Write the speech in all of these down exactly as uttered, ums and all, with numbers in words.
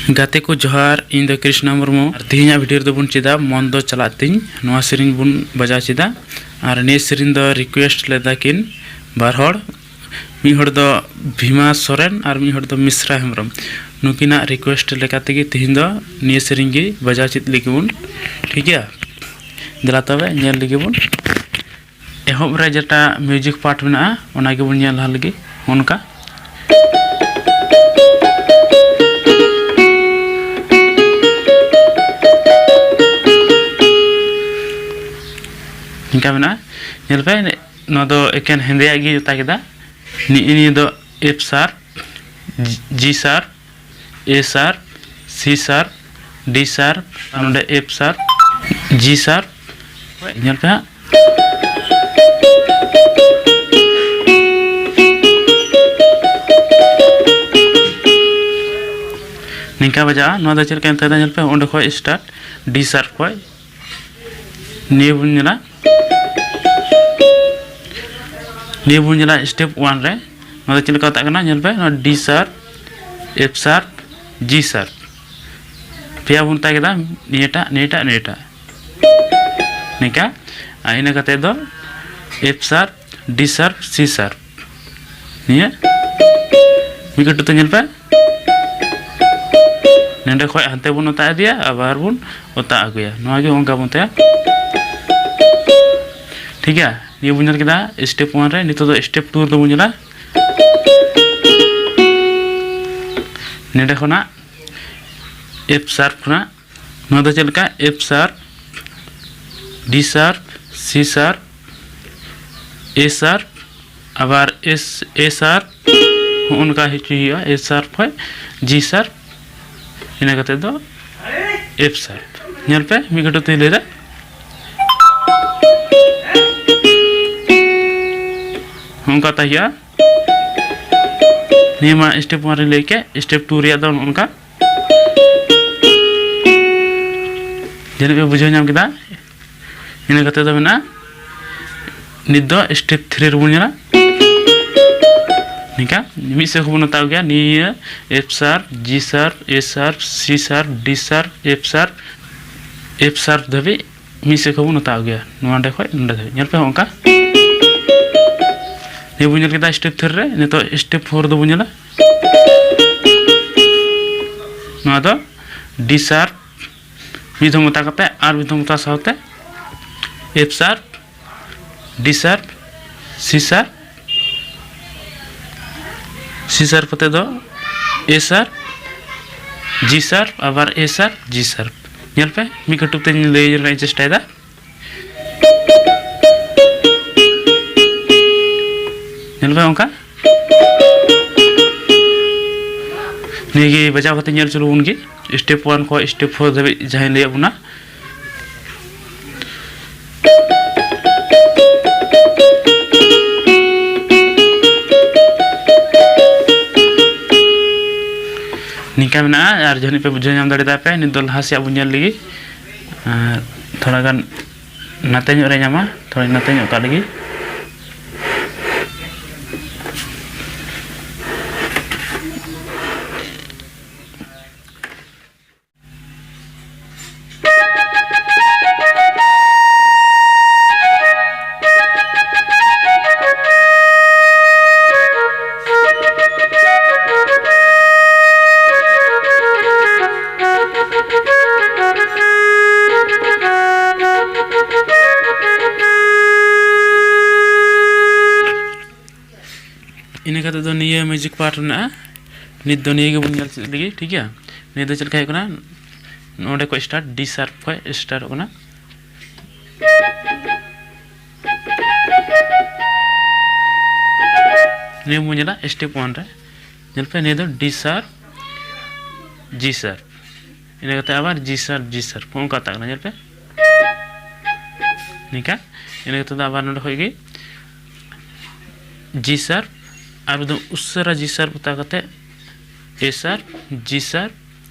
ᱜᱟᱛᱮ ᱠᱚ ᱡᱚᱦᱟᱨ, ᱤᱧ ᱫᱚ ᱠᱨᱤᱥᱱᱟ ᱢᱩᱨᱢᱩ᱾ ᱟᱨ ᱛᱮᱦᱮᱧᱟᱜ ᱵᱷᱤᱰᱤᱭᱳ ᱨᱮᱫᱚ ᱵᱚᱱ ᱪᱮᱫᱟ ᱢᱚᱱ ᱫᱚ ᱪᱟᱞᱟᱜ ᱛᱤᱧ, ᱱᱚᱣᱟ ᱥᱮᱨᱮᱧ ᱵᱚᱱ ᱵᱟᱡᱟᱣ ᱪᱮᱫᱟ᱾ ᱟᱨ ᱱᱤᱭᱟᱹ ᱥᱮᱨᱮᱧ ᱫᱚ ᱨᱤᱠᱩᱭᱮᱥᱴ ᱞᱮᱫᱟ ᱠᱤᱱ ᱵᱟᱨ ᱦᱚᱲ, ᱢᱤᱫ ᱦᱚᱲ ᱫᱚ ᱵᱷᱤᱢᱟ ᱥᱚᱨᱮᱱ ᱟᱨ ᱢᱤᱫ ᱦᱚᱲ ᱫᱚ ᱢᱤᱥᱨᱟ ᱦᱮᱢᱵᱨᱚᱢ᱾ ᱱᱩᱠᱤᱱᱟᱜ ᱨᱤᱠᱩᱭᱮᱥᱴ ᱞᱮᱠᱟ ᱛᱮᱜᱮ ᱛᱮᱦᱮᱧ ᱫᱚ ᱱᱤᱭᱟᱹ ᱥᱮᱨᱮᱧ ᱜᱮ ᱵᱟᱡᱟᱣ ᱪᱮᱫ ᱞᱟᱹᱜᱤᱫ ᱵᱚᱱ, ᱴᱷᱤᱠ ᱜᱮᱭᱟ? ᱫᱮᱞᱟ ᱛᱚᱵᱮ ᱧᱮᱞ ᱞᱟᱹᱜᱤᱫ ᱵᱚᱱ᱾ ᱮᱦᱚᱵ ᱨᱮ ᱡᱮᱴᱟ ᱢᱤᱭᱩᱡᱤᱠ ᱯᱟᱨᱴ ᱢᱮᱱᱟᱜᱼᱟ, ᱚᱱᱟ ᱜᱮᱵᱚᱱ ᱧᱮᱞ ᱞᱟᱦᱟ ᱞᱮᱜᱮ᱾ ᱚᱱᱠᱟ᱾ ᱱᱤᱝᱠᱟ ᱢᱮᱱᱟᱜᱼᱟ᱾ ᱧᱮᱞ ᱯᱮ, ᱱᱚᱣᱟ ᱫᱚ ᱮᱠᱮᱱ ᱦᱮᱸᱫᱮᱭᱟᱜ ᱜᱮ ᱚᱛᱟ ᱠᱮᱫᱟ᱾ ᱱᱤᱭᱟᱹ ᱱᱤᱭᱟᱹ ᱫᱚ F sharp, G sharp, A sharp, C sharp, D sharp, ᱟᱨ ᱱᱚᱰᱮ F sharp, G sharp᱾ ᱧᱮᱞ ᱯᱮ ᱦᱟᱸᱜ᱾ ᱱᱤᱝᱠᱟ ᱵᱟᱡᱟᱜᱼᱟ᱾ ᱱᱚᱣᱟ ᱫᱚ ᱪᱮᱫ ᱞᱮᱠᱟ ᱮᱱᱛᱮ ᱧᱮᱞ ᱯᱮ, ᱚᱸᱰᱮ ᱠᱷᱚᱡ start, D sharp ᱠᱷᱚᱡ᱾ ᱱᱤᱭᱟᱹ ᱵᱚᱱ ᱧᱮᱞᱟ, ᱱᱤᱭᱟᱹ ᱵᱚᱱ ᱧᱮᱞᱟ step one ᱨᱮ᱾ ᱱᱚᱣᱟ ᱫᱚ ᱪᱮᱫ ᱞᱮᱠᱟ ᱚᱛᱟᱜ ᱠᱟᱱᱟ? ᱧᱮᱞ ᱯᱮ, ᱱᱚᱣᱟ D sharp, F sharp, G sharp᱾ ᱯᱮᱭᱟ ᱵᱚᱱ ᱚᱛᱟ ᱠᱮᱫᱟ, ᱱᱤᱭᱟᱹᱴᱟᱜ, ᱱᱤᱭᱟᱹᱴᱟᱜ, ᱱᱤᱭᱟᱹᱴᱟᱜ᱾ ᱱᱤᱝᱠᱟ᱾ ᱟᱨ ᱤᱱᱟᱹ ᱠᱟᱛᱮ ᱫᱚ F sharp, D sharp, C sharp᱾ ᱱᱤᱭᱟᱹ ᱢᱤᱫ ᱠᱟᱹᱴᱩᱵ ᱛᱮ ᱧᱮᱞ ᱯᱮ᱾ ᱱᱚᱸᱰᱮ ᱠᱷᱚᱡ ᱦᱟᱱᱛᱮ ᱵᱚᱱ ᱚᱛᱟ ᱤᱫᱤᱭᱟ, ᱟᱵᱟᱨ ᱵᱚᱱ ᱚᱛᱟ ᱟᱹᱜᱩᱭᱟ᱾ ᱱᱚᱣᱟ ᱜᱮ ᱚᱱᱠᱟ ᱵᱚᱱ ᱚᱛᱟᱭᱟ᱾ ᱴᱷᱤᱠ ᱜᱮᱭᱟ, ᱱᱤᱭᱟᱹ ᱵᱚᱱ ᱧᱮᱞ ᱠᱮᱫᱟ step one ᱨᱮ᱾ ᱱᱤᱛᱚᱜ ᱫᱚ step two ᱨᱮᱫᱚ ᱵᱚᱱ ᱧᱮᱞᱟ᱾ ᱱᱚᱸᱰᱮ ᱠᱷᱚᱱᱟᱜ F sharp ᱠᱷᱚᱱᱟᱜ ᱱᱚᱣᱟ ᱫᱚ ᱪᱮᱫ ᱞᱮᱠᱟ? F sharp, D sharp, C sharp, A sharp, ᱟᱵᱟᱨ S, A sharp, ᱦᱚᱸᱜᱼᱚ ᱱᱚᱝᱠᱟ ᱦᱚᱪᱚᱭ ᱦᱩᱭᱩᱜᱼᱟ᱾ A sharp ᱠᱷᱚᱡ G sharp, ᱤᱱᱟᱹ ᱠᱟᱛᱮ ᱫᱚ F sharp᱾ ᱧᱮᱞ ᱯᱮ, ᱢᱤᱫ ᱠᱟᱹᱴᱩᱵ ᱛᱮᱧ ᱞᱟᱹᱭᱫᱟ᱾ ᱦᱚᱸᱜᱼᱚ ᱱᱚᱝᱠᱟ ᱛᱟᱦᱮᱸ ᱦᱩᱭᱩᱜᱼᱟ᱾ ᱱᱤᱭᱟᱹ ᱢᱟ step one ᱨᱮᱧ ᱞᱟᱹᱭ ᱠᱮᱫ, step two ᱨᱮᱭᱟᱜ ᱫᱚ ᱱᱚᱜᱼᱚ ᱱᱚᱝᱠᱟ᱾ ᱡᱟᱹᱱᱤᱡ ᱯᱮ ᱵᱩᱡᱷᱟᱹᱣ ᱧᱟᱢ ᱠᱮᱫᱟ᱾ ᱤᱱᱟᱹ ᱠᱟᱛᱮ ᱫᱚ ᱢᱮᱱᱟᱜᱼᱟ, ᱱᱤᱛ ᱫᱚ step three ᱨᱮᱵᱚᱱ ᱧᱮᱞᱟ᱾ ᱱᱤᱝᱠᱟ ᱢᱤᱫ ᱥᱮᱫ ᱠᱷᱚᱱ ᱵᱚᱱ ᱦᱟᱛᱟᱣ ᱜᱮᱭᱟ, ᱱᱤᱭᱟᱹ F sharp, G sharp, A sharp, C sharp, D sharp, F sharp, F sharp ᱫᱷᱟᱹᱵᱤᱡ ᱢᱤᱫ ᱥᱮᱫ ᱠᱷᱚᱱ ᱵᱚᱱ ᱦᱟᱛᱟᱣ ᱜᱮᱭᱟ᱾ ᱱᱚᱣᱟ ᱱᱚᱰᱮ ᱠᱷᱚᱱ ᱱᱚᱰᱮ ᱫᱷᱟᱹᱵᱤᱡ ᱧᱮᱞ ᱯᱮ ᱚᱱᱠᱟ᱾ ᱱᱤᱭᱟᱹ ᱵᱚᱱ ᱧᱮᱞ ᱠᱮᱫᱟ step three ᱨᱮ, ᱱᱤᱛᱚᱜ step four ᱫᱚᱵᱚᱱ ᱧᱮᱞᱟ᱾ ᱱᱚᱣᱟ ᱫᱚ D sharp ᱢᱤᱫ ᱫᱷᱟᱣ ᱢᱚᱛᱟ ᱠᱟᱛᱮ ᱟᱨ ᱢᱤᱫ ᱫᱷᱟᱣ ᱢᱚᱛᱟ ᱥᱟᱶᱛᱮ F sharp, D sharp, C sharp, C sharp ᱠᱟᱛᱮ ᱫᱚ A sharp, G sharp, ᱟᱵᱟᱨ A sharp, G sharp᱾ ᱧᱮᱞ ᱯᱮ, ᱢᱤᱫ ᱠᱟᱹᱴᱩᱵ ᱛᱮᱧ ᱞᱟᱹᱭ ᱨᱮᱱᱟᱜ ᱤᱧ ᱪᱮᱥᱴᱟᱭᱮᱫᱟ᱾ ᱧᱮᱞ ᱯᱮ ᱚᱱᱠᱟ᱾ ᱱᱤᱭᱟᱹ ᱜᱮ ᱵᱟᱡᱟᱣ ᱠᱟᱛᱮ ᱧᱮᱞ ᱦᱚᱪᱚ ᱞᱮᱵᱚᱱ ᱜᱮ, step one ᱠᱷᱚᱱ step four ᱫᱷᱟᱹᱵᱤᱡ ᱡᱟᱦᱟᱸᱧ ᱞᱟᱹᱭᱟᱫ ᱵᱚᱱᱟ᱾ ᱱᱤᱝᱠᱟ ᱢᱮᱱᱟᱜᱼᱟ᱾ ᱟᱨ ᱡᱟᱹᱱᱤᱡ ᱯᱮ ᱵᱩᱡᱷᱟᱹᱣ ᱧᱟᱢ ᱫᱟᱲᱮᱭᱟᱫᱟ ᱯᱮ, ᱱᱤᱛ ᱫᱚ ᱞᱟᱦᱟ ᱥᱮᱫ ᱵᱚᱱ ᱧᱮᱞ ᱞᱮᱜᱮ᱾ ᱟᱨ ᱛᱷᱚᱲᱟ ᱜᱟᱱ ᱱᱟᱛᱮ ᱧᱚᱜ ᱨᱮ ᱧᱟᱢᱟ, ᱛᱷᱚᱲᱟᱧ ᱱᱟᱛᱮ ᱧᱚᱜ ᱠᱟᱜ ᱞᱮᱜᱮ᱾ ᱤᱱᱟᱹ ᱠᱟᱛᱮ ᱫᱚ ᱱᱤᱭᱟᱹ ᱢᱤᱭᱩᱡᱤᱠ ᱯᱟᱨᱴ ᱢᱮᱱᱟᱜᱼᱟ᱾ ᱱᱤᱛ ᱫᱚ ᱱᱤᱭᱟᱹ ᱜᱮᱵᱚᱱ ᱧᱮᱞ ᱪᱮᱫ ᱞᱮᱜᱮ, ᱴᱷᱤᱠ ᱜᱮᱭᱟ? ᱱᱤᱭᱟᱹ ᱫᱚ ᱪᱮᱫ ᱞᱮᱠᱟ ᱦᱩᱭᱩᱜ ᱠᱟᱱᱟ? ᱱᱚᱰᱮ ᱠᱷᱚᱱ ᱥᱴᱟᱨᱴ, ᱰᱤ ᱥᱟᱨᱯ ᱠᱷᱚᱱ ᱥᱴᱟᱨᱴᱚᱜ ᱠᱟᱱᱟ᱾ ᱱᱤᱭᱟᱹ ᱵᱚᱱ ᱧᱮᱞᱟ ᱥᱴᱮᱯ ᱚᱣᱟᱱ ᱨᱮ᱾ ᱧᱮᱞ ᱯᱮ, ᱱᱤᱭᱟᱹ ᱫᱚ ᱰᱤ ᱥᱟᱨᱯ, ᱡᱤ ᱥᱟᱨᱯ, ᱤᱱᱟᱹ ᱠᱟᱛᱮ ᱟᱵᱟᱨ ᱡᱤ ᱥᱟᱨᱯ, ᱡᱤ ᱥᱟᱨᱯ, ᱱᱚᱝᱠᱟ ᱛᱟᱦᱮᱸ ᱠᱟᱱᱟ᱾ ᱧᱮᱞ ᱯᱮ, ᱱᱤᱝᱠᱟ᱾ ᱤᱱᱟᱹ ᱠᱟᱛᱮ ᱫᱚ ᱟᱵᱟᱨ ᱱᱚᱰᱮ ᱠᱷᱚᱡ ᱜᱮ ᱡᱤ ᱥᱟᱨᱯ, ᱟᱨ ᱢᱤᱫ ᱫᱚᱢ ᱩᱥᱟᱹᱨᱟ ᱡᱤ ᱥᱟᱨᱯ ᱚᱛᱟ ᱠᱟᱛᱮ ᱮ ᱥᱟᱨᱯ, ᱡᱤ ᱥᱟᱨᱯ,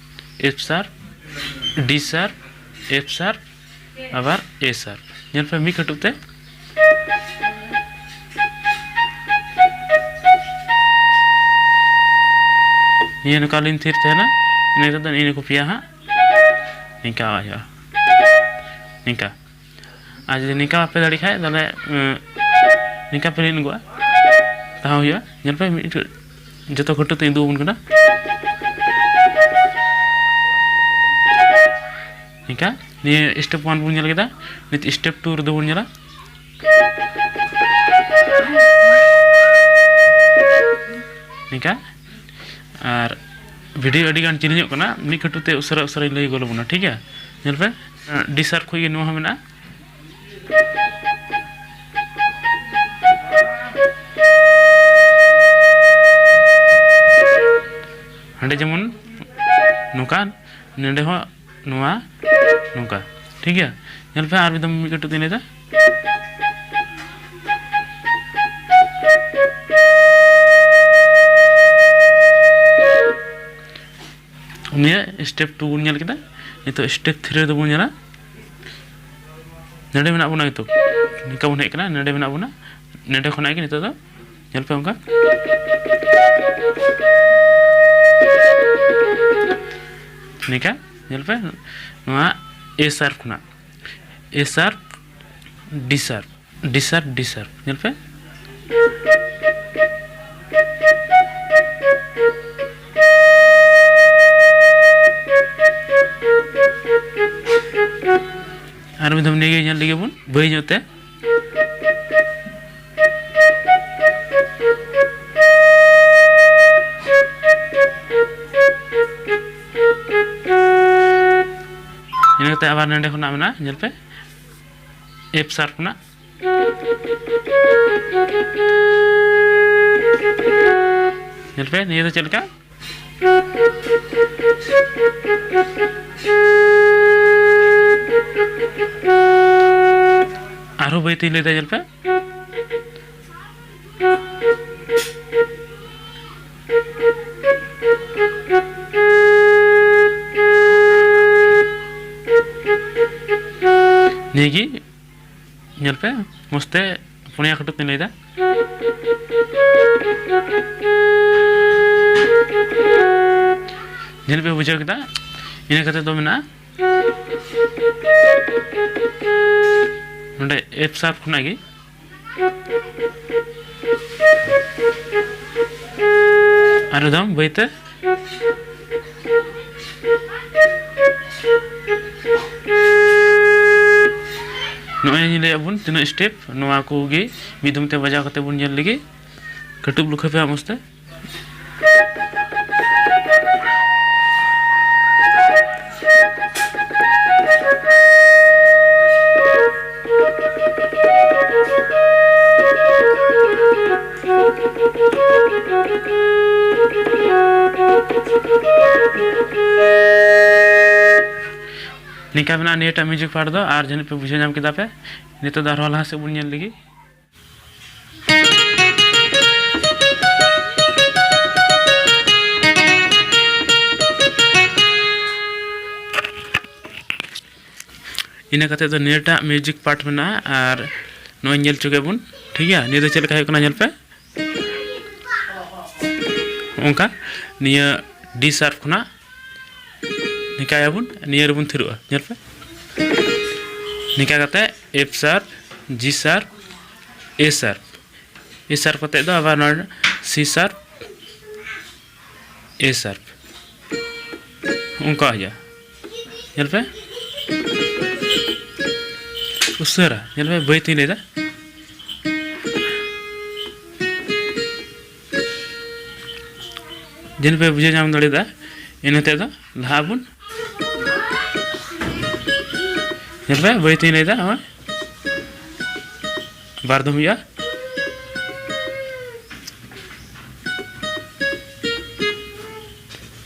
ᱮᱯᱷ ᱥᱟᱨᱯ, ᱰᱤ ᱥᱟᱨᱯ, ᱮᱯᱷ ᱥᱟᱨᱯ, ᱟᱵᱟᱨ ᱮ ᱥᱟᱨᱯ᱾ ᱧᱮᱞ ᱯᱮ ᱢᱤᱫ ᱠᱟᱹᱴᱩᱵ ᱛᱮ᱾ ᱱᱤᱭᱟᱹ ᱱᱚᱝᱠᱟ ᱞᱤᱧ ᱛᱷᱤᱨ ᱛᱟᱦᱮᱱᱟ᱾ ᱤᱱᱟᱹ ᱠᱟᱛᱮ ᱱᱤᱭᱟᱹ ᱠᱚ ᱯᱮᱭᱟ ᱦᱟᱸᱜ ᱱᱤᱝᱠᱟ ᱦᱩᱭᱩᱜᱼᱟ, ᱱᱤᱝᱠᱟ᱾ ᱟᱨ ᱡᱩᱫᱤ ᱱᱤᱝᱠᱟ ᱵᱟᱯᱮ ᱫᱟᱲᱮᱭᱟᱜ ᱠᱷᱟᱡ, ᱛᱟᱦᱚᱞᱮ, ᱩᱸ, ᱱᱤᱝᱠᱟ ᱯᱮ ᱞᱤᱱ ᱟᱹᱜᱩᱜᱼᱟ, ᱛᱟᱦᱟᱣ ᱦᱩᱭᱩᱜᱼᱟ᱾ ᱧᱮᱞ ᱯᱮ, ᱢᱤᱫᱴᱮᱡ ᱡᱚᱛᱚ ᱠᱟᱹᱴᱩᱵ ᱛᱮ ᱩᱫᱩᱜ ᱟᱵᱚᱱ ᱠᱟᱱᱟ᱾ ᱱᱤᱝᱠᱟ, ᱱᱤᱭᱟᱹ step one ᱵᱚᱱ ᱧᱮᱞ ᱠᱮᱫᱟ, ᱱᱤᱛ step two ᱨᱮᱫᱚ ᱵᱚᱱ ᱧᱮᱞᱟ᱾ ᱱᱤᱝᱠᱟ᱾ ᱟᱨ video ᱟᱹᱰᱤ ᱜᱟᱱ ᱪᱮᱧᱡᱚᱜ ᱠᱟᱱᱟ, ᱢᱤᱫ ᱠᱟᱹᱴᱩᱵ ᱛᱮ ᱩᱥᱟᱹᱨᱟ ᱩᱥᱟᱹᱨᱟᱧ ᱞᱟᱹᱭ ᱜᱚᱫ ᱟᱵᱚᱱᱟ, ᱴᱷᱤᱠ ᱜᱮᱭᱟ? ᱧᱮᱞ ᱯᱮ, D sharp ᱠᱷᱚᱡ ᱜᱮ ᱱᱚᱣᱟ ᱦᱚᱸ ᱢᱮᱱᱟᱜᱼᱟ᱾ ᱦᱟᱸᱰᱮ ᱡᱮᱢᱚᱱ ᱱᱚᱝᱠᱟ, ᱱᱚᱰᱮ ᱦᱚᱸ ᱱᱚᱣᱟ ᱱᱚᱝᱠᱟ, ᱴᱷᱤᱠ ᱜᱮᱭᱟ? ᱧᱮᱞ ᱯᱮ, ᱟᱨ ᱢᱤᱫ ᱫᱚᱢ ᱢᱤᱫ ᱠᱟᱹᱴᱩᱵ ᱛᱮᱧ ᱞᱟᱹᱭᱫᱟ᱾ ᱱᱤᱭᱟᱹ step two ᱵᱚᱱ ᱧᱮᱞ ᱠᱮᱫᱟ, ᱱᱤᱛᱚᱜ step three ᱨᱮᱫᱚ ᱵᱚᱱ ᱧᱮᱞᱟ᱾ ᱱᱚᱰᱮ ᱢᱮᱱᱟᱜ ᱵᱚᱱᱟ ᱱᱤᱛᱚᱜ, ᱱᱤᱝᱠᱟ ᱵᱚᱱ ᱦᱮᱡ ᱠᱟᱱᱟ, ᱱᱚᱰᱮ ᱢᱮᱱᱟᱜ ᱵᱚᱱᱟ, ᱱᱚᱰᱮ ᱠᱷᱚᱱᱟᱜ ᱜᱮ ᱱᱤᱛᱚᱜ ᱫᱚ ᱧᱮᱞ ᱯᱮ ᱚᱱᱠᱟ᱾ ᱱᱤᱝᱠᱟ ᱧᱮᱞ ᱯᱮ, ᱱᱚᱣᱟ A sharp ᱠᱷᱚᱱᱟᱜ, A sharp, D sharp, D sharp, D sharp, ᱧᱮᱞ ᱯᱮ᱾ ᱟᱨ ᱢᱤᱫ ᱫᱷᱟᱣ ᱱᱤᱭᱟᱹ ᱜᱮ ᱧᱮᱞ ᱞᱮᱜᱮ ᱵᱚᱱ, ᱵᱟᱹᱭ ᱧᱚᱜ ᱛᱮ᱾ ᱤᱱᱟᱹ ᱠᱟᱛᱮ ᱟᱵᱟᱨ ᱱᱚᱸᱰᱮ ᱠᱷᱚᱱᱟᱜ ᱢᱮᱱᱟᱜᱼᱟ, ᱧᱮᱞ ᱯᱮ, F sharp ᱠᱷᱚᱱᱟᱜ᱾ ᱧᱮᱞ ᱯᱮ, ᱱᱤᱭᱟᱹ ᱫᱚ ᱪᱮᱫ ᱞᱮᱠᱟ? ᱟᱨᱦᱚᱸ ᱵᱟᱹᱭ ᱛᱤᱧ ᱞᱟᱹᱭᱫᱟ, ᱧᱮᱞ ᱯᱮ᱾ ᱱᱤᱭᱟᱹᱜᱮ ᱧᱮᱞ ᱯᱮ, ᱢᱚᱡᱽ ᱛᱮ ᱯᱩᱱᱭᱟ ᱠᱟᱹᱴᱩᱵ ᱛᱤᱧ ᱞᱟᱹᱭᱫᱟ᱾ ᱡᱟᱹᱱᱤᱡ ᱯᱮ ᱵᱩᱡᱷᱟᱹᱣ ᱠᱮᱫᱟ᱾ ᱤᱱᱟᱹ ᱠᱟᱛᱮ ᱫᱚ ᱢᱮᱱᱟᱜᱼᱟ ᱱᱚᱰᱮ F sharp ᱠᱷᱚᱱᱟᱜ ᱜᱮ ᱟᱨ ᱮᱠᱫᱚᱢ ᱵᱟᱹᱭᱛᱮ ᱱᱚᱜᱼᱚᱭ ᱞᱟᱹᱭᱟᱫ ᱵᱚᱱ ᱛᱤᱱᱟᱹᱜ step, ᱱᱚᱣᱟ ᱠᱚᱜᱮ ᱢᱤᱫ ᱫᱚᱢ ᱛᱮ ᱵᱟᱡᱟᱣ ᱠᱟᱛᱮ ᱵᱚᱱ ᱧᱮᱞ ᱞᱮᱜᱮ᱾ ᱠᱟᱹᱴᱩᱵ ᱞᱩᱠᱷᱟᱹ ᱯᱮ ᱢᱚᱡᱽ ᱛᱮ᱾ ᱱᱤᱝᱠᱟ ᱢᱮᱱᱟᱜᱼᱟ ᱱᱤᱭᱟᱹᱴᱟᱜ music part ᱫᱚ᱾ ᱟᱨ ᱡᱟᱹᱱᱤᱡ ᱯᱮ ᱵᱩᱡᱷᱟᱹᱣ ᱧᱟᱢ ᱠᱮᱫᱟ ᱯᱮ᱾ ᱱᱤᱛᱚᱜ ᱫᱚ ᱟᱨᱦᱚᱸ ᱞᱟᱦᱟ ᱥᱮᱫ ᱵᱚᱱ ᱧᱮᱞ ᱞᱮᱜᱮ᱾ ᱤᱱᱟᱹ ᱠᱟᱛᱮ ᱫᱚ ᱱᱤᱭᱟᱹᱴᱟᱜ music part ᱢᱮᱱᱟᱜᱼᱟ᱾ ᱟᱨ ᱱᱚᱜᱼᱚᱭ ᱧᱮᱞ ᱦᱚᱪᱚ ᱠᱮᱫ ᱵᱚᱱ, ᱴᱷᱤᱠ ᱜᱮᱭᱟ᱾ ᱱᱤᱭᱟᱹ ᱫᱚ ᱪᱮᱫ ᱞᱮᱠᱟ ᱦᱩᱭᱩᱜ ᱠᱟᱱᱟ, ᱧᱮᱞ ᱯᱮ᱾ ᱚᱱᱠᱟ ᱱᱤᱭᱟᱹ D sharp ᱠᱷᱚᱱᱟᱜ ᱱᱤᱝᱠᱟᱭᱟᱵᱚᱱ, ᱱᱤᱭᱟᱹ ᱨᱮᱵᱚᱱ ᱛᱷᱤᱨᱚᱜᱼᱟ᱾ ᱧᱮᱞ ᱯᱮ, ᱱᱤᱝᱠᱟ ᱠᱟᱛᱮ F sharp, G sharp, A sharp, A sharp ᱠᱟᱛᱮ ᱫᱚ ᱟᱵᱟᱨ ᱱᱚᱰᱮ C sharp, A sharp, ᱚᱱᱠᱟ ᱦᱩᱭᱩᱜᱼᱟ᱾ ᱧᱮᱞ ᱯᱮ, ᱩᱥᱟᱹᱨᱟ ᱧᱮᱞ ᱯᱮ, ᱵᱟᱹᱭ ᱛᱤᱧ ᱞᱟᱹᱭᱫᱟ᱾ ᱡᱟᱹᱱᱤᱡ ᱯᱮ ᱵᱩᱡᱷᱟᱹᱣ ᱧᱟᱢ ᱫᱟᱲᱮᱭᱟᱫᱟ᱾ ᱤᱱᱟᱹ ᱛᱮᱫᱚ ᱞᱟᱦᱟᱜ ᱟᱵᱚᱱ᱾ ᱧᱮᱞ ᱯᱮ, ᱵᱟᱹᱭ ᱛᱤᱧ ᱞᱟᱹᱭᱫᱟ, ᱱᱚᱜᱼᱚᱭ ᱵᱟᱨ ᱫᱚᱢ ᱦᱩᱭᱩᱜᱼᱟ᱾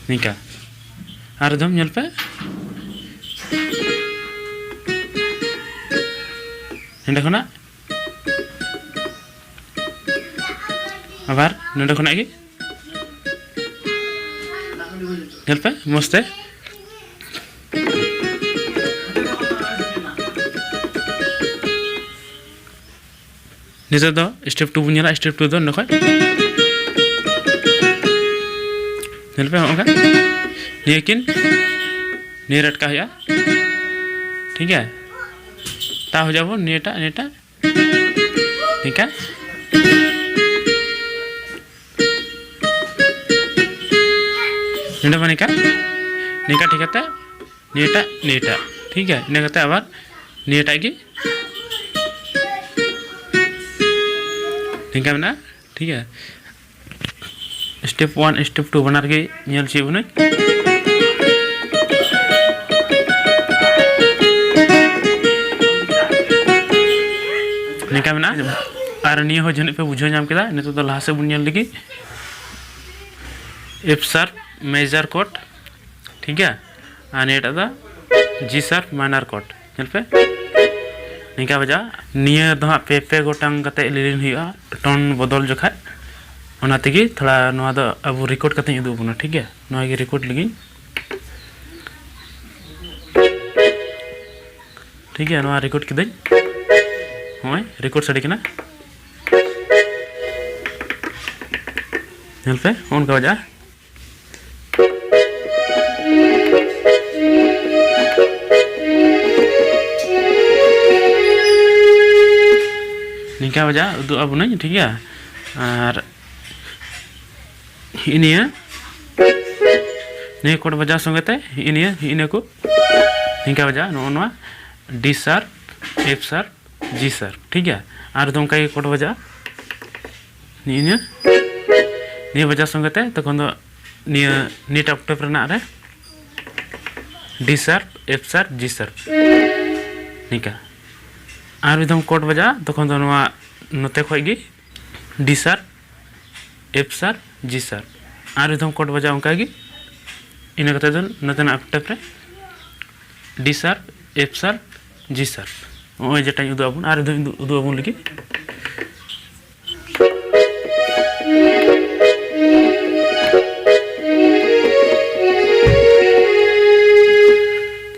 ᱱᱤᱝᱠᱟ ᱟᱨ ᱫᱚᱢ ᱧᱮᱞ ᱯᱮ᱾ ᱱᱚᱸᱰᱮ ᱠᱷᱚᱱᱟᱜ ᱟᱵᱟᱨ ᱱᱚᱸᱰᱮ ᱠᱷᱚᱱᱟᱜ ᱜᱮ ᱧᱮᱞ ᱯᱮ ᱢᱚᱡᱽ ᱛᱮ᱾ ᱱᱤᱛᱚᱜ ᱫᱚ step two ᱵᱚᱱ ᱧᱮᱞᱟ᱾ Step two ᱫᱚ ᱱᱚᱰᱮ ᱠᱷᱚᱱ ᱧᱮᱞ ᱯᱮ, ᱦᱚᱸᱜᱼᱚ ᱱᱚᱝᱠᱟ᱾ ᱱᱤᱭᱟᱹ ᱠᱤᱱ, ᱱᱤᱭᱟᱹ ᱨᱮ ᱟᱴᱠᱟᱣ ᱦᱩᱭᱩᱜᱼᱟ, ᱴᱷᱤᱠ ᱜᱮᱭᱟ᱾ ᱛᱟᱣ ᱦᱩᱭᱩᱜ ᱟᱵᱚᱱ ᱱᱤᱭᱟᱹᱴᱟᱜ, ᱱᱤᱭᱟᱹᱴᱟᱜ, ᱱᱤᱝᱠᱟ᱾ ᱱᱚᱰᱮ ᱢᱟ ᱱᱤᱝᱠᱟ, ᱱᱤᱝᱠᱟ ᱴᱷᱤᱠ ᱠᱟᱛᱮ ᱱᱤᱭᱟᱹᱴᱟᱜ, ᱱᱤᱭᱟᱹᱴᱟᱜ, ᱴᱷᱤᱠ ᱜᱮᱭᱟ᱾ ᱤᱱᱟᱹ ᱠᱟᱛᱮ ᱟᱵᱟᱨ ᱱᱤᱭᱟᱹᱴᱟᱜ ᱜᱮ ᱱᱤᱝᱠᱟ ᱢᱮᱱᱟᱜᱼᱟ, ᱴᱷᱤᱠ ᱜᱮᱭᱟ᱾ Step one, step two ᱵᱟᱱᱟᱨ ᱜᱮ ᱧᱮᱞ ᱦᱚᱪᱚᱭᱮᱫ ᱵᱚᱱᱟᱹᱧ᱾ ᱱᱤᱝᱠᱟ ᱢᱮᱱᱟᱜᱼᱟ᱾ ᱟᱨ ᱱᱤᱭᱟᱹ ᱦᱚᱸ ᱡᱟᱹᱱᱤᱡ ᱯᱮ ᱵᱩᱡᱷᱟᱹᱣ ᱧᱟᱢ ᱠᱮᱫᱟ᱾ ᱱᱤᱛᱚᱜ ᱫᱚ ᱞᱟᱦᱟ ᱥᱮᱫ ᱵᱚᱱ ᱧᱮᱞ ᱞᱮᱜᱮ᱾ F sharp major chord, ᱴᱷᱤᱠ ᱜᱮᱭᱟ᱾ ᱟᱨ ᱱᱤᱭᱟᱹᱴᱟᱜ ᱫᱚ G sharp minor chord᱾ ᱧᱮᱞ ᱯᱮ, ᱱᱤᱝᱠᱟ ᱵᱟᱡᱟᱜᱼᱟ᱾ ᱱᱤᱭᱟᱹ ᱫᱚ ᱦᱟᱸᱜ ᱯᱮ, ᱯᱮ ᱜᱚᱴᱟᱝ ᱠᱟᱛᱮ ᱞᱤᱞᱤᱱ ᱦᱩᱭᱩᱜᱼᱟ, ᱴᱳᱱ ᱵᱚᱫᱚᱞ ᱡᱚᱠᱷᱟᱡ᱾ ᱚᱱᱟ ᱛᱮᱜᱮ ᱛᱷᱚᱲᱟ ᱱᱚᱣᱟ ᱫᱚ ᱟᱵᱚ ᱨᱮᱠᱚᱨᱰ ᱠᱟᱛᱮᱧ ᱩᱫᱩᱜ ᱟᱵᱚᱱᱟ, ᱴᱷᱤᱠ ᱜᱮᱭᱟ᱾ ᱱᱚᱣᱟ ᱜᱮ ᱨᱮᱠᱚᱨᱰ ᱞᱟᱹᱜᱤᱫ, ᱴᱷᱤᱠ ᱜᱮᱭᱟ᱾ ᱱᱚᱣᱟ ᱨᱮᱠᱚᱨᱰ ᱠᱤᱫᱟᱹᱧ, ᱱᱚᱜᱼᱚᱭ ᱨᱮᱠᱚᱨᱰ ᱥᱟᱰᱮ ᱠᱟᱱᱟ᱾ ᱧᱮᱞ ᱯᱮ, ᱱᱚᱜᱼᱚ ᱱᱚᱝᱠᱟ ᱵᱟᱡᱟᱜᱼᱟ᱾ ᱱᱤᱝᱠᱟ ᱵᱟᱡᱟᱜᱼᱟ, ᱩᱫᱩᱜ ᱟᱵᱚᱱᱟᱹᱧ, ᱴᱷᱤᱠ ᱜᱮᱭᱟ᱾ ᱟᱨ ᱦᱤᱜᱼᱤ ᱱᱤᱭᱟᱹ, ᱱᱤᱭᱟᱹ ᱠᱚᱨᱰ ᱵᱟᱡᱟᱣ ᱥᱚᱸᱜᱮ ᱛᱮ ᱦᱤᱜᱼᱤ ᱱᱤᱭᱟᱹ, ᱦᱤᱜᱼᱤ ᱱᱤᱭᱟᱹ ᱠᱚ ᱱᱤᱝᱠᱟ ᱵᱟᱡᱟᱜᱼᱟ, ᱱᱚᱜᱼᱚ ᱱᱚᱣᱟ D sharp, F sharp, G sharp, ᱴᱷᱤᱠ ᱜᱮᱭᱟ᱾ ᱟᱨ ᱫᱚ ᱚᱱᱠᱟ ᱜᱮ ᱠᱚᱨᱰ ᱵᱟᱡᱟᱜᱼᱟ, ᱱᱤᱭᱟᱹ, ᱱᱤᱭᱟᱹ, ᱱᱤᱭᱟᱹ ᱵᱟᱡᱟᱣ ᱥᱚᱸᱜᱮ ᱛᱮ ᱛᱚᱠᱷᱚᱱ ᱫᱚ ᱱᱤᱭᱟᱹ ᱱᱤᱭᱟᱹᱴᱟᱜ ᱚᱠᱴᱮᱵᱽ ᱨᱮᱱᱟᱜ ᱨᱮ D sharp, F sharp, G sharp, ᱱᱤᱝᱠᱟ᱾ ᱟᱨ ᱢᱤᱫ ᱫᱷᱟᱣ ᱠᱚᱨᱰ ᱵᱟᱡᱟᱜᱼᱟ, ᱛᱚᱠᱷᱚᱱ ᱫᱚ ᱱᱚᱣᱟ ᱱᱚᱛᱮ ᱠᱷᱚᱡ ᱜᱮ D sharp, F sharp, G sharp, ᱟᱨ ᱢᱤᱫ ᱫᱷᱟᱣ ᱠᱚᱨᱰ ᱵᱟᱡᱟᱜᱼᱟ ᱚᱱᱠᱟ ᱜᱮ, ᱤᱱᱟᱹ ᱠᱟᱛᱮ ᱫᱚ ᱱᱚᱛᱮᱱᱟᱜ ᱚᱠᱴᱮᱵᱽ ᱨᱮ D sharp, F sharp, G sharp᱾ ᱱᱚᱜᱼᱚᱭ ᱡᱮᱴᱟᱧ ᱩᱫᱩᱜ ᱟᱵᱚᱱ, ᱟᱨ ᱢᱤᱫ ᱫᱷᱟᱣ ᱩᱫᱩᱜ ᱟᱵᱚᱱ ᱞᱟᱹᱜᱤᱫ᱾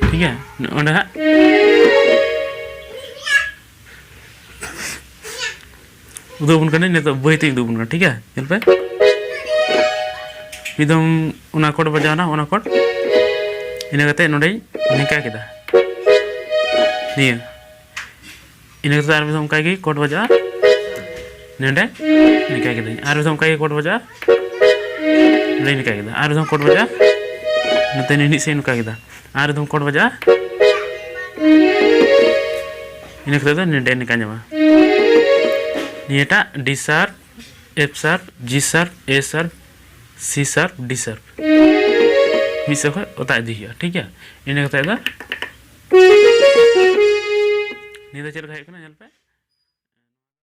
ᱴᱷᱤᱠ ᱜᱮᱭᱟ, ᱚᱸᱰᱮ ᱦᱟᱸᱜ ᱩᱫᱩᱜ ᱟᱵᱚᱱ ᱠᱟᱹᱱᱟᱹᱧ, ᱱᱤᱛᱚᱜ ᱵᱟᱹᱭ ᱛᱮᱧ ᱩᱫᱩᱜ ᱟᱵᱚᱱ ᱠᱟᱱᱟ, ᱴᱷᱤᱠ ᱜᱮᱭᱟ? ᱧᱮᱞ ᱯᱮ᱾ ᱢᱤᱫ ᱫᱚᱢ ᱚᱱᱟ ᱠᱚᱨᱰ ᱵᱟᱡᱟᱣᱱᱟ, ᱚᱱᱟ ᱠᱚᱨᱰ᱾ ᱤᱱᱟᱹ ᱠᱟᱛᱮ ᱱᱚᱸᱰᱮᱧ ᱱᱤᱝᱠᱟ ᱠᱮᱫᱟ, ᱱᱤᱭᱟᱹ᱾ ᱤᱱᱟᱹ ᱠᱟᱛᱮ ᱟᱨ ᱢᱤᱫ ᱫᱚᱢ ᱚᱱᱠᱟ ᱜᱮ ᱠᱚᱨᱰ ᱵᱟᱡᱟᱜᱼᱟ, ᱱᱚᱸᱰᱮ ᱱᱤᱝᱠᱟ ᱠᱮᱫᱟᱹᱧ᱾ ᱟᱨ ᱢᱤᱫ ᱫᱚᱢ ᱚᱱᱠᱟ ᱜᱮ ᱠᱚᱨᱰ ᱵᱟᱡᱟᱜᱼᱟ, ᱱᱚᱸᱰᱮ ᱱᱤᱝᱠᱟ ᱠᱮᱫᱟ᱾ ᱟᱨ ᱢᱤᱫ ᱫᱚᱢ ᱠᱚᱨᱰ ᱵᱟᱡᱟᱜᱼᱟ, ᱱᱚᱛᱮ ᱱᱤᱱᱤᱡ ᱥᱮᱫ ᱱᱚᱝᱠᱟ ᱠᱮᱫᱟ᱾ ᱟᱨ ᱢᱤᱫ ᱫᱚᱢ ᱠᱚᱨᱰ ᱵᱟᱡᱟᱜᱼᱟ, ᱤᱱᱟᱹ ᱠᱟᱛᱮ ᱫᱚ ᱱᱚᱸᱰᱮ ᱱᱤᱝᱠᱟ ᱧᱟᱢᱟ᱾ ᱱᱤᱭᱟᱹᱴᱟᱜ D sharp, F sharp, G sharp, A sharp, C sharp, D sharp, ᱢᱤᱫ ᱥᱮᱫ ᱠᱷᱚᱱ ᱚᱛᱟ ᱤᱫᱤ ᱦᱩᱭᱩᱜᱼᱟ, ᱴᱷᱤᱠ ᱜᱮᱭᱟ᱾ ᱤᱱᱟᱹ ᱠᱟᱛᱮ ᱫᱚ ᱱᱤᱭᱟᱹ ᱫᱚ ᱪᱮᱫ ᱞᱮᱠᱟ ᱦᱩᱭᱩᱜ ᱠᱟᱱᱟ, ᱧᱮᱞ ᱯᱮ᱾